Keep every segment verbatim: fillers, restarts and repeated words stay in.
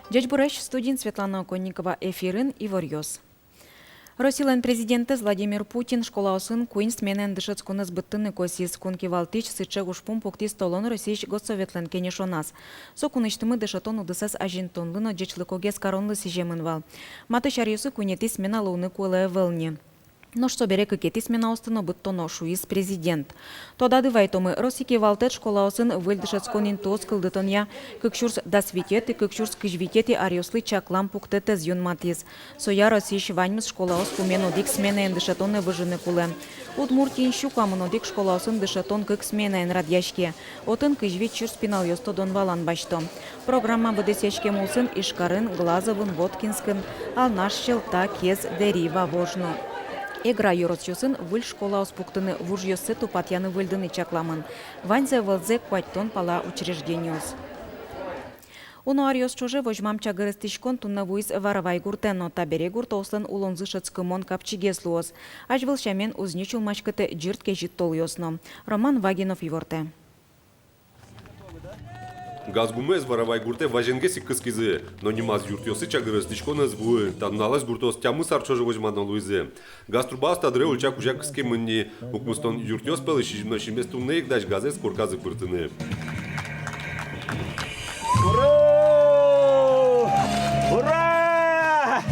Ӟечбуресь! Студиын Светлана Оконникова. Эфирын иворъёс. Россилэн президентэз Владимир Путин школаосын куинь сменаен дышетсконэз быдтыны косӥз. Кун кивалтӥсь сыӵе ужпум пуктӥз толон Россиысь Госсоветлэн кенешоназ. Со кунысьтымы дышетон удысэз азинтонлы но ӟечлыкогес каронлы сӥземын вал. Матысь аръёсы куинетӥ смена луыны кулэ ӧвӧл ни. Нош собере кыкетӥ сменаосты но быдтоно, шуиз президент. Тодады вайтомы: Росси кивалтэт школаосын выль дышетскон интыос кылдытонъя кык сюрс дас витетӥ — кык сюрс кызь витетӥ аръёслы чаклам пуктэтэз юнматӥз. Соя Россиысь ваньмыз школаос пумен одӥг сменаен дышетонэ выжыны кулэ. Удмуртиын сю куамын одӥг школаосын дышетон кык сменаен радъяське. Отын кызь вить сюрс пиналъёс тодон-валан басьто. Программа быдэсъяськем улсын Ижкарын, Глазовын, Воткинскын, Алнаш, Сьӧлта, Кез, Дэри, Вавож но Эгра ёросъёсын выль школаос пуктыны, вужъёссэ тупатъяны-выльдыны чакламын. Ваньзэ вылзэ куатьтон пала учреждениос. Уно аръёс ӵоже возьмам чагыр эстӥськон туннэ вуиз Варавай гуртэ но. Табере гуртоослэн улонзы шӧдскымон капчигес луоз. Азьвыл сямен уз ни сюлмаськытэ ӟырт кезьыт толъёс но. Роман Вагинов ивортэ. Газ гумыез Варавай гуртэ вазенгес ик кыскизы, но нимаз юртъёсы чагыр эстӥськон ӧз вуы. Та нуналэз гуртоос тямыс ар ӵоже возьмано луизы. Газ трубаос та дыре ульча кузя кыскемын ни. Укмыстон юртъёс пӧлысь сизьымдон сизьымез туннэ ик дась газэз корказы пыртыны. Ура! Ура!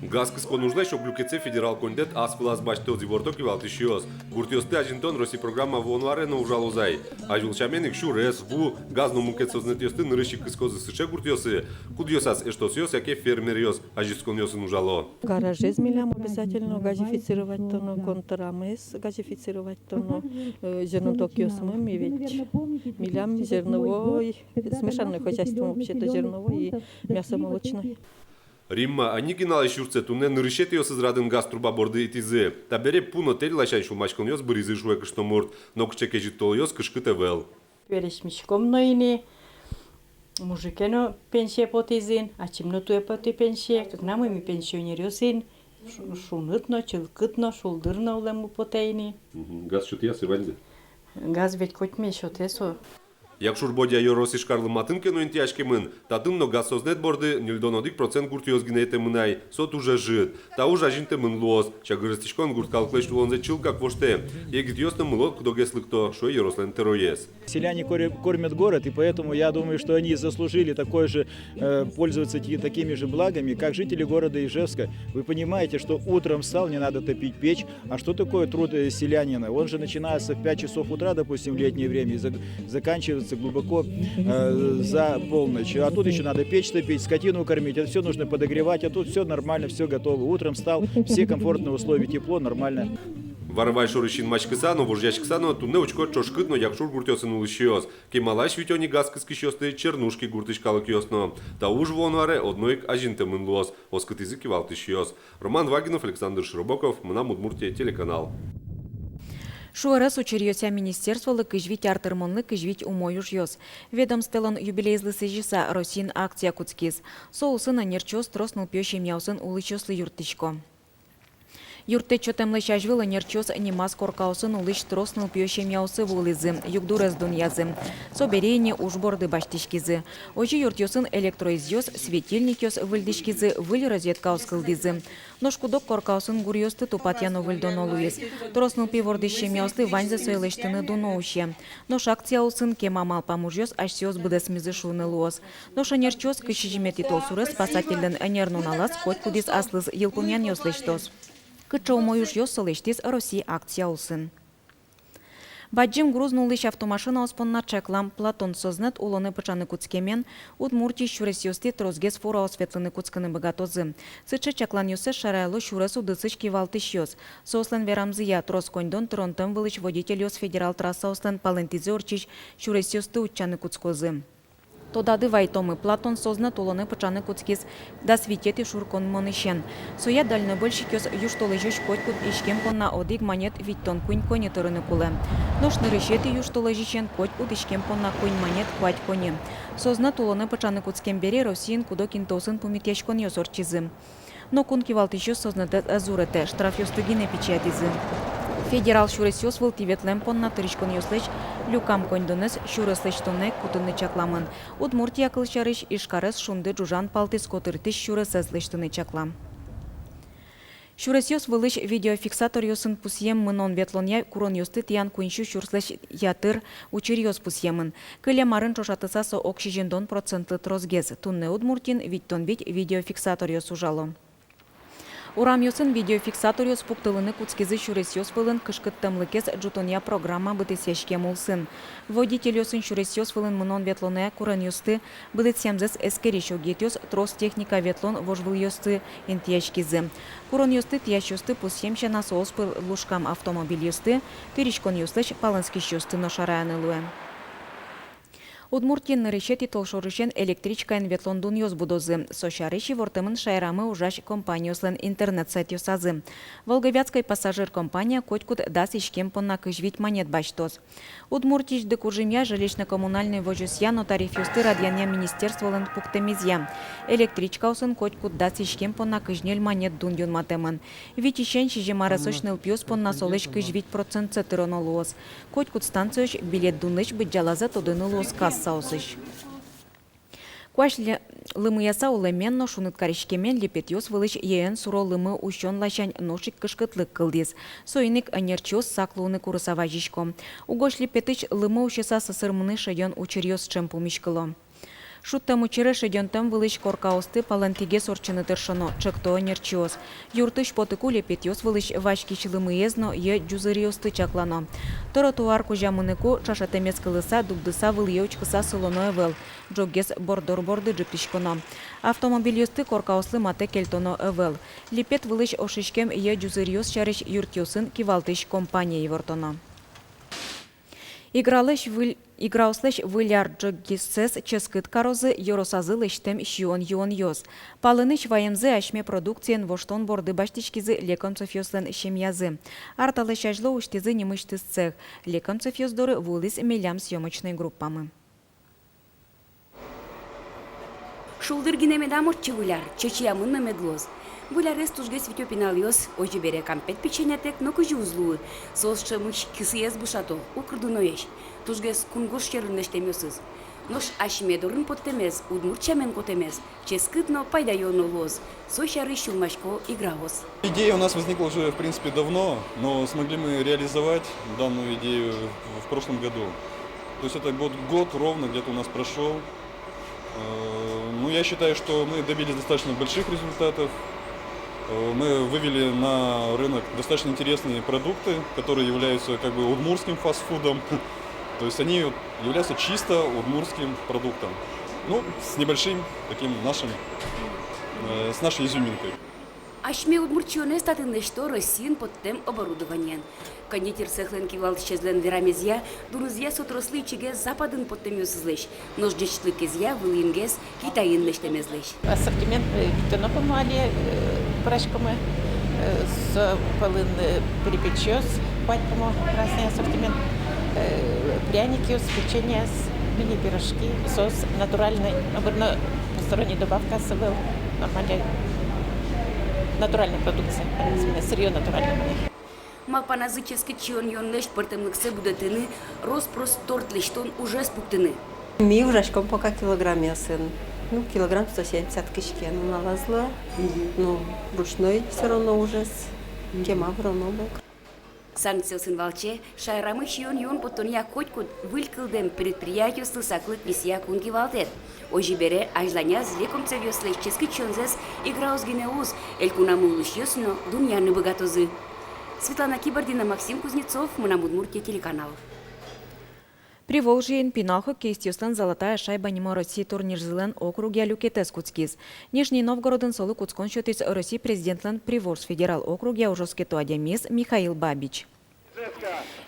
Газ кыскон ужлэсь ог люкетсэ федерал коньдэт ас вылаз басьтоз, иворто кивалтӥсьёс. Гуртъёсты азинтон Росси программа вуоно аре но ужалоз ай. Азьвыл сямен ик сюрес, ву, газ но мукет сӧзнэтъёсты нырысь ик кыскозы сыӵе гуртъёсы, кудъёсаз эштосъёс яке фермеръёс азинсконъёсын ужало. Гаражез милям обязательно газифицировать тоно, контрамес газифицировать тоно, э, зернотокъёсмы ми ведь, милям зерновой, смешанное хозяйство вообще-то, зерновой и мясомолочной. Римма Онегиналэсь юртсэ туннэ нырысетӥосыз радын газ труба борды итӥзы. Табере пу но тэль ласянь сюлмаськонъёс быризы, шуэ кышномурт. Нокыӵе кезьыт толъёс кышкыт ӧвӧл. Вересьмиськом но ини, мужике но пенсие потӥз ини, ачим но туэ потӥ пенсие, кыкнамы ми пенсионеръёс ини, шу-, шуныт но, чылкыт но, шулдыр но улэммы потэ ини. Мгм. Газ сётъясы ваньды? Газ ведь котьме сётэ со. Якшур-Бӧдья ёрос Ижкарлы матын ке но интыяськемын, татын но газ сӧзнэт борды ньыльдон одӥг процент гуртъёс гинэ итэмын ай, со туж ӧжыт. Та уж азинтэмын луоз. Чагыр эстӥськон гурт калыклэсь улонзэ чылкак воштэ. Егитъёс но мыло-кыдогес лыкто, шуэ ёрослэн тӧроез. Селяне коре-, кормят город, и поэтому я думаю, что они заслужили такое же, э, пользоваться ти-, такими же благами, как жители города Ижевска. Вы понимаете, что утром встал, не надо топить печь. А что такое труд, э, селянина? Он же начинается в пять часов утра, допустим, в летнее время, и зак-, заканчивается глубоко, э, за полночь. А тут ещё надо печь топить, скотину кормить. Это всё нужно подогревать, а тут всё нормально, всё готово. Утром встал, все комфортные условия, тепло, нормально. Варавай шорысь инмаськыса но, вожъяськыса но, туннэ учко Ӵошкыт но Якшур гуртъёсын улӥсьёс. Кемалась витё ни газ кыскисьёсты Чернушки гуртысь калыкъёс но. Та уж вуоно аре одно ик азинтэмын луоз, оскытӥзы кивалтӥсьёс. Роман Вагинов, Александр Широбоков, «Мынам Удмуртие» телеканал. Шуэрес учыръёсъя министерстволы кызь вить ар тырмонлы кызь вить умой ужъёс. Ведомстволэн юбилейезлы сӥзьыса Россиын акция кутскиз. Со улсын ӧнерчиос трос нылпиё семьяосын улӥсьёслы юрттӥсько. Юрттэт сётэмлэсь азьвыл ӧнерчиос нимаз коркаосын улӥсь трос нылпиё семьяосы вуылӥзы, югдурез дунъязы. Собере ини уж борды басьтӥськизы. Озьы юртъёсын электроизъёс, светильникъёс выльдӥськизы, выль розеткаос кылдӥзы. Нош куд-ог коркаосын гуръёсты тупатъяно-выльдоно луиз. Трос нылпи вордӥсь семьяослы ваньзэ сое лэсьтыны дуно усе. Нош акция улсын кема малпам ужъёс асьсэос быдэсмизы шуыны луоз. Нош ӧнерчиос кызь сизьыметӥ толсуре спасательлэн ӧнер нуналаз котькудӥз аслыз йылпумъянъёс лэсьтоз. Кыӵе умой ужъёс со лэсьтӥз Росси акция улсын. Бадӟым груз нуллӥсь автомашинаос понна чаклам Платон сӧзнэт улонэ пыӵаны кутскемен, Удмуртиысь сюресъёстӥ тросгес фураос ветлыны кутскыны быгатозы. Сыӵе чакланъёссэ шараяло сюрес удысысь кивалтӥсьёс. Соослэн верамзыя, трос коньдон тыронтэм вылысь водительёс федерал трассаослэн палэнтӥзэ ортчись сюресъёсты утчаны кутскозы. Тодады вайтомы: Платон сӧзнэт улонэ пыӵаны кутскиз дас витетӥ шуркынмонысен. Соя дальнобойщикъёс южтолэзёзь котькуд иськем понна одӥг манет витьтон куинь коньы тырыны кулэ. Нош нырысетӥ южтолэзьысен котькуд иськем понна куинь манет куать коньы. Сӧзнэт улонэ пыӵаны кутскем бере Россиын куд-ог интыосын пумитъяськонъёс ортчизы. Но кун кивалтӥсьёс сӧзнэтэз ӧз уретэ, штрафъёсты гинэ пичиятӥзы. Федерал сюресъёс вылтӥ ветлэм понна тыриськонъёслэсь люкам коньдонэз сюрес лэсьтонэ кутыны чакламын. Удмуртия, кылсярысь, Ижкарез шунды ӝужан палтӥз котыртӥсь сюресэз лэсьтыны чаклам. Сюресъёс вылысь видеофиксаторъёсын пусъем мынон-ветлонъя куронъёсты тӥян куинь сю сюрслэсь ятыр учыръёс пусъемын. Кылем арын ӵошатыса со ог сизьымдон процентлы тросгес. Туннэ Удмуртиын витьтон вить видеофиксаторъёс ужало. Урамъёсын видеофиксаторъёс пуктылыны кутскизы сюресъёс вылын кышкыттэмлыкез ӝутонъя программа быдэсъяськем улсын. Водительёсын сюресъёс вылын мынон-ветлонъя куронъёсты быдэсъямзэс эскерись огетъёс, трос техника ветлон вожвылъёсты интыяськизы. Куронъёсты тӥясьёсты пусъем сяна, соос пыр лушкам автомобильёсты, тыриськонъёслэсь палэнскисьёсты но шараяны луэ. Удмуртиын нырысетӥ толшорысен электричкаен ветлон дунъёс будозы. Со сярысь ивортэмын шаерамы ужась компаниослэн интернет-сайтъёсазы. Волговятской пассажир компания котькуд дас иськем понна кызь вить манет басьтоз. Удмуртиысь дыкужымъя, жилищно-коммунальной возёсъя но тарифъёсты радъянъя министерстволэн пуктэмезъя, электричкаосын котькуд дас иськем понна кызь ньыль манет дун юнматэмын. Витьысен сизьым аресозь нылпиос понна солэсь кызь вить процентсэ тыроно луоз. Котькуд станциозь билет дунлэсь быдӟалазэ тодыны луоз кассаосысь. Куазь ле-, лымыяса улэмен но шуныт кариськемен липетъёс вылысь йӧэн суро лымы усён ласянь нош ик кышкытлык кылдӥз. Соин ик ӧнерчиос сак луыны курыса вазисько. Угось липетысь лымы усьыса сӧсырмыны шедён учыръёс ӵем пумиськыло. Шудтэм учыре шедёнтэм вылысь коркаосты палэнтӥгес ортчыны тыршоно, чекто ӧнерчиос. Юртысь потыку липетъёс вылысь васькись лымыез но йӧ ӟузыръёсты чаклано. Тротуар кузя мыныку, ӵашетэмез кылыса, дугдыса, вылӥе учкыса сылоно ӧвӧл, ӝоггес борддор борды ӝиптӥськоно. Автомобильёсты коркаослы матэ кельтоно ӧвӧл. Липет вылысь ошиськем йӧ ӟузыръёс сярысь юртъёсын кивалтӥсь компание ивортоно. Игралэсь выль, играослэсь выль ар ӝоггесэз ческыт карозы ёросазы лэсьтэм сиён-юонъёс. Палэнысь ваемзэ асьме продукциен воштон борды басьтӥськизы Лекомцевъёслэн семьязы. Ар талэсь азьло усьтӥзы нимысьтыз цех. Лекомцевъёс доры вуылӥз милям съёмочной группамы. Шулдыр гинэ медам ортчы выль ар, чечыямын но мед луоз. Выль арез тужгес витё пиналъёс, озьы бере, кампет-печеньетэк нокызьы уз луы. Соос ӵемысь кисыез бушато, укыр дуноесь. Тужгес кунгож сьӧрын лэсьтэмъёсыз. Нош асьме дорын поттэмез, удмурт сямен котэмез ческыт но пайдаё но луоз. Со сярысь сюлмасько играос. Идея у нас возникла уже, в принципе, давно, но смогли мы реализовать данную идею в, в прошлом году. То есть это год, год ровно где-то у нас прошёл. Э, ну, я считаю, что мы добились достаточно больших результатов. Э, мы вывели на рынок достаточно интересные продукты, которые являются как бы удмуртским фастфудом. То есть они вот являются чисто удмуртским продуктом. Ну, с небольшим таким нашим, э, с нашей изюминкой. Асьме удмурт сиёнэз татын лэсьто Россиын поттэм оборудованиен. Кондитер цехлэн кивалтӥсезлэн верамезъя, дунызъя со трослы ичигес Западын поттэмъёсызлэсь, нош ӟечлыкезъя вылӥнгес Китайын лэсьтэмезлэсь. Ассортимент, э, витьтоно, по-моему, али, э, пӧраськомы, э, со пӧлын, э, перепечъёс, куать, по-моему, разный ассортимент, э, пряникъёс, печеньеос, мини-пирожки, соос натуральной, обычно посторонней добавкаос ӧвӧл, нормальной, натуральной продукция, сырьё натуральное. Малпаназы ческыт сиён-юонлэсь пӧртэмлыксэ будэтыны, рос-прос торт лэсьтон ужез пуктыны. Ми ужаськом пока килограммъёсын. Ну, килограмм сто семьдесят киське нуналаз луэ. Ну, ручной всё равно ужез. Кема вроно лук. Санкциосын валче шаерамы сиён-юон поттонъя котькуд выль кылдэм предприятиослы саклык висъя кун кивалтэт. Озьы бере, азьланяз Лекомцевъёслэсь ческыт сиёнзэс играос гинэ уз, элькунамы улӥсьёс но дунъяны быгатозы. Светлана Кибардина, Максим Кузнецов, «Мынам Удмуртие» телеканал. Приволжьеын пинал хоккеистъёслэн «Золотая шайба» нимо Россия турнирзылэн округъя люкетэз кутскиз. Нижний Новгородын солы кутскон сётӥз Россия Президентлэн Приволжск федерал округъя ужоскето адямиез Михаил Бабич.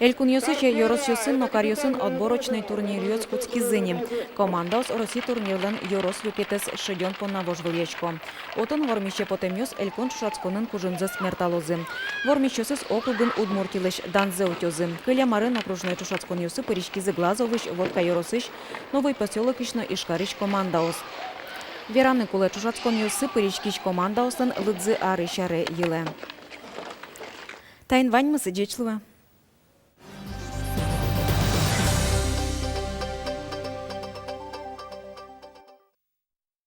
Элькунъёсысь ёросъёсын но каръёсын отборочной турниръёс кутскизы ни. Командаос Россия турнирлэн ёрос люкетэз шедён понна вожвылъясько. Отын вормисе потэмъёс элькун ӵошатсконын кужымзэс мерталозы. Вормисьёсыз округын Удмуртилэсь данзэ утёзы. Кылем арын окружной ӵошатсконъёсы пыриськизы Глазовысь, Вотка ёросысь, Новый Посёлокысь но Ижкарысь командаос. Вераны кулэ, ӵошатсконъёсы пыриськись командаослэн лыдзы арысь аре йылэ. Таин ваньмыз, ӟеч луэ.